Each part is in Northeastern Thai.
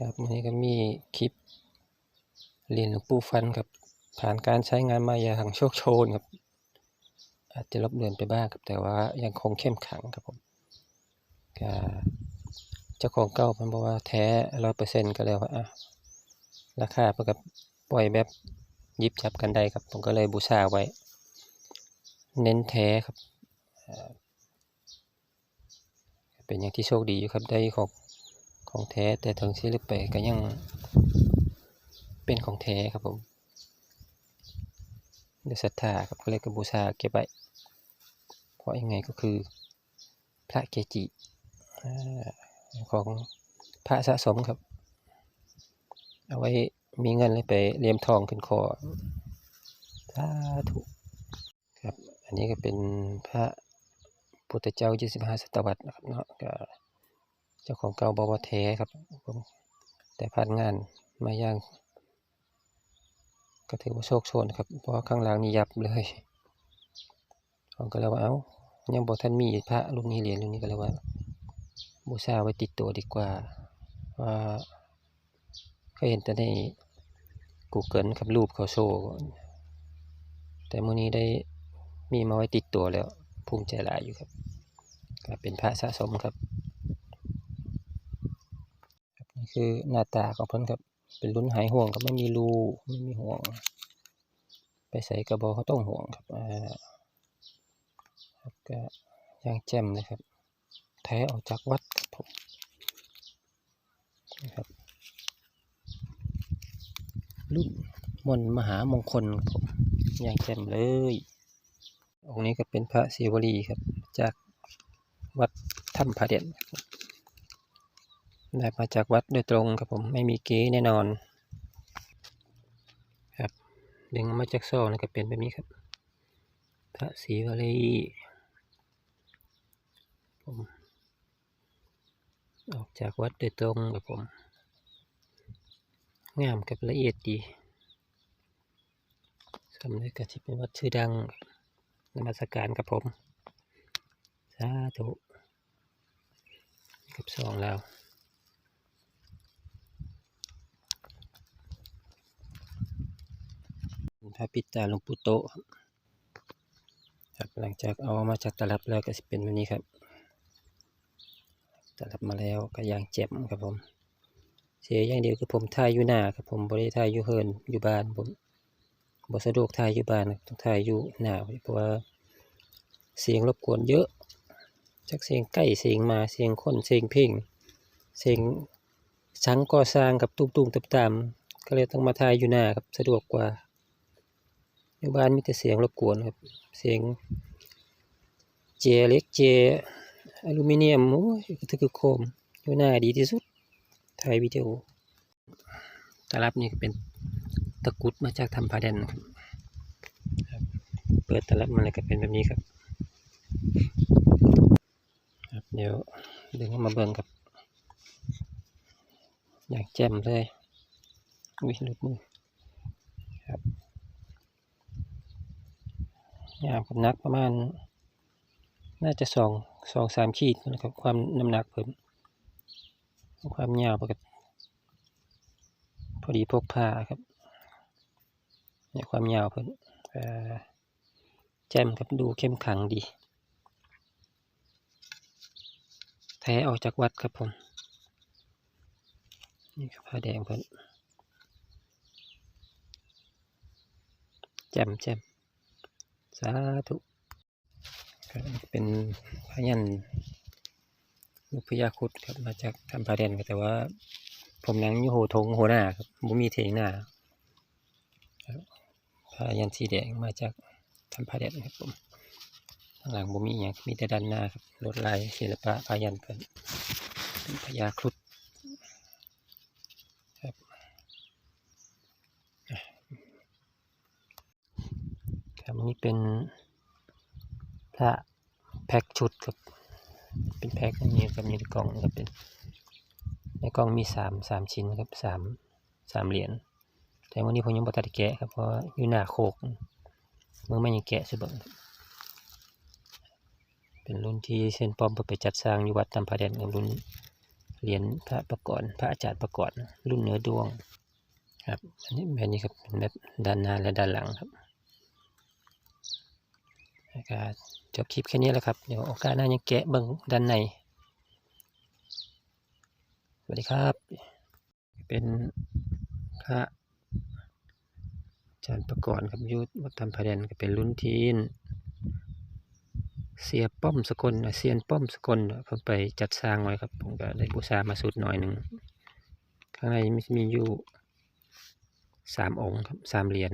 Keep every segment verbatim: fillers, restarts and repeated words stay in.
ครับ วันนี้ก็มีคลิปเหรียญหลวงปู่ฟันครับ ผ่านการใช้งานมาอย่างโชคโชนครับ อาจจะลบเลือนไปบ้างครับ แต่ว่ายังคงเข้มขลังครับผม ก็เจ้าของเก่าเพิ่นบอกว่าแท้ร้อยเปอร์เซ็นต์ ก็เลยว่า อ่ะ ราคาเพิ่นก็ปล่อยแบบหยิบจับกันได้ครับ ผมก็เลยบูชาไว้ เน้นแท้ครับ อ่า เป็นอย่างที่โชคดีอยู่ครับ ได้ของ ของแท้ แต่ถึงสิหลุดไปก็ยังเป็นของแท้ครับผม ด้วยศรัทธาครับ ก็เลยก็บูชาเก็บไว้ เพราะยังไงก็คือพระเกจิ อ่า ของพระสะสมครับ เอาไว้มีเงินเลยไปเลี่ยมทองขึ้นคอ สาธุ ครับ อันนี้ก็เป็นพระพุทธเจ้ายี่สิบห้าศตวรรษนะครับเนาะ ก็เจ้าของเก่าบอกว่าแท้ครับผม แต่ผ่านงานมาอย่าง ก็ถือว่าโชคโชนครับ เพราะว่าข้างล่างนี่ยับเลย ผมก็เลยว่า เอ้า ยังบ่ทันมีพระรุ่นนี้ เหรียญรุ่นนี้ ก็เลยว่า บูชาไว้ติดตัวดีกว่า ว่า เคยเห็นแต่ใน Google ครับ รูปเขาโชว์ แต่มื้อนี้ได้มีมาไว้ติดตัวแล้ว ภูมิใจหลายอยู่ครับ ก็เป็นพระสะสมครับ ครับ นี่คือหน้าตาของเพิ่นครับ เป็นรุ่นหายห่วงครับ ไม่มีรู ไม่มีห่วง ไปไสก็บ่ต้องห่วงครับ อ่า ครับ ก็อย่างแจ่มเลยครับ แท้ออกจากวัดครับผม นะครับ รุ่นมนต์มหามงคลครับผม อย่างแจ่มเลย องค์นี้ก็เป็นพระศิวลีครับ จากวัดถ้ำผาแดน ได้มาจากวัดโดยตรงครับผม ไม่มีเก๊แน่นอน ครับ ดึงออกมาจากซองแล้วก็เป็นแบบนี้ครับ พระศิวลี ผม ออกจากวัดโดยตรงครับผม งามครับ ละเอียดดี สำเร็จก็สิเป็นวัดชื่อดัง นมัสการครับผม สาธุ กับซองแล้ว พระปิดตาหลวงปู่โตะครับ ครับ หลังจากเอาออกมาจากตลับแล้วก็สิเป็นแบบนี้ครับ ตลับมาแล้วก็อย่างแจ่มครับผม เสียอย่างเดียวคือผมถ่ายอยู่หน้าครับผม บ่ได้ถ่ายอยู่เฮือนอยู่บ้าน ผมบ่สะดวกถ่ายอยู่บ้านครับ ต้องถ่ายอยู่หน้า เพราะว่าเสียงรบกวนเยอะ จักเสียงไก่ เสียงหมา เสียงคน เสียงเพลง เสียงช่างก่อสร้างครับ ตุ้มๆ ตามๆ ก็เลยต้องมาถ่ายอยู่หน้าครับ สะดวกกว่า อยู่บ้านมีแต่เสียงรบกวนครับ เสียงเจียเหล็ก เจียอลูมิเนียม โอ้ย กระทึกครึกโครม อยู่หน้าดีที่สุด ถ่ายวิดีโอ ตลับนี่ก็เป็นตะกรุดมาจากถ้ำผาแดนนะครับ ครับ เปิดตลับมาแล้วก็เป็นแบบนี้ครับ ครับ เดี๋ยวดึงออกมาเบิ่งครับ อย่างแจ่มเลย อุ๊ย หลุดมือ ครับ ยาวครับ หนักประมาณ น่าจะสอง สองสามขีดนะครับ ความน้ำหนักเพิ่น ความยาวเพิ่นก็พอดีพกพาครับ เนี่ย ความยาวเพิ่น เอ่อ แจ่มครับ ดูเข้มขลังดี แท้ออกจากวัดครับผม นี่ครับ ผ้าแดงเพิ่น แจ่มแจ่ม สาธุ ครับ เป็นพยัญชนะ ลูกพญาครุฑครับ มาจากถ้ำผาแดนครับ แต่ว่าผมนั่งอยู่โฮงถงโฮนาครับ บ่มีเถียงนาครับ พยัญชนะสีแดงมาจากถ้ำผาแดนครับผม ข้างหลังบ่มีหยัง มีแต่ด้านหน้าครับ ลวดลายศิลปะพยัญชนะเพิ่น เป็นพญาครุฑครับ อ่ะ ครับ อันนี้เป็นพระแพ็คชุดครับ เป็นแพ็คอย่างนี้ครับ มีในกล่องครับ เป็น ในกล่องมีสาม สามชิ้นครับ สาม สามเหรียญ แต่วันนี้ผมยังบ่ทันได้แกะครับ เพราะว่าอยู่หน้าโคก มื้อใหม่ยังแกะสิเบิ่งครับ เป็นรุ่นที่เซียนป้อมเพิ่นไปจัดสร้างอยู่วัดถ้ำผาแดนครับ รุ่น เหรียญพระประกรณ์ พระอาจารย์ประกรณ์ รุ่นเนื้อด้วงครับ อันนี้แบบนี้ครับ เป็นแบบด้านหน้าและด้านหลังครับ แล้วก็จบคลิปแค่นี้แหละครับ เดี๋ยวโอกาสหน้ายังแกะเบิ่งด้านใน สวัสดีครับ เป็นพระอาจารย์ประกรณ์ครับ อยู่วัดถ้ำผาแดน ก็เป็นรุ่นที่เสียป้อมสกล เซียนป้อมสกลเพิ่นไปจัดสร้างไว้ครับ ผมก็ได้บูชามาชุดหน่อยหนึ่ง ข้างในมันมีอยู่สามองค์ครับ สามเหรียญ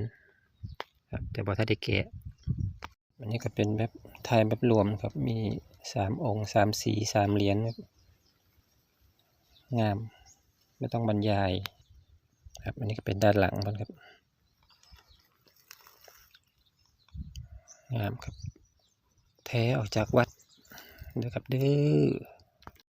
ครับ แต่บ่ทันได้แกะ อันนี้ก็เป็นแบบถ่ายแบบรวมครับ มีสามองค์ สามสี สามเหรียญครับ งาม ไม่ต้องบรรยายครับ อันนี้ก็เป็นด้านหลังมันครับ งามครับ แท้ออกจากวัดนะครับเด้อ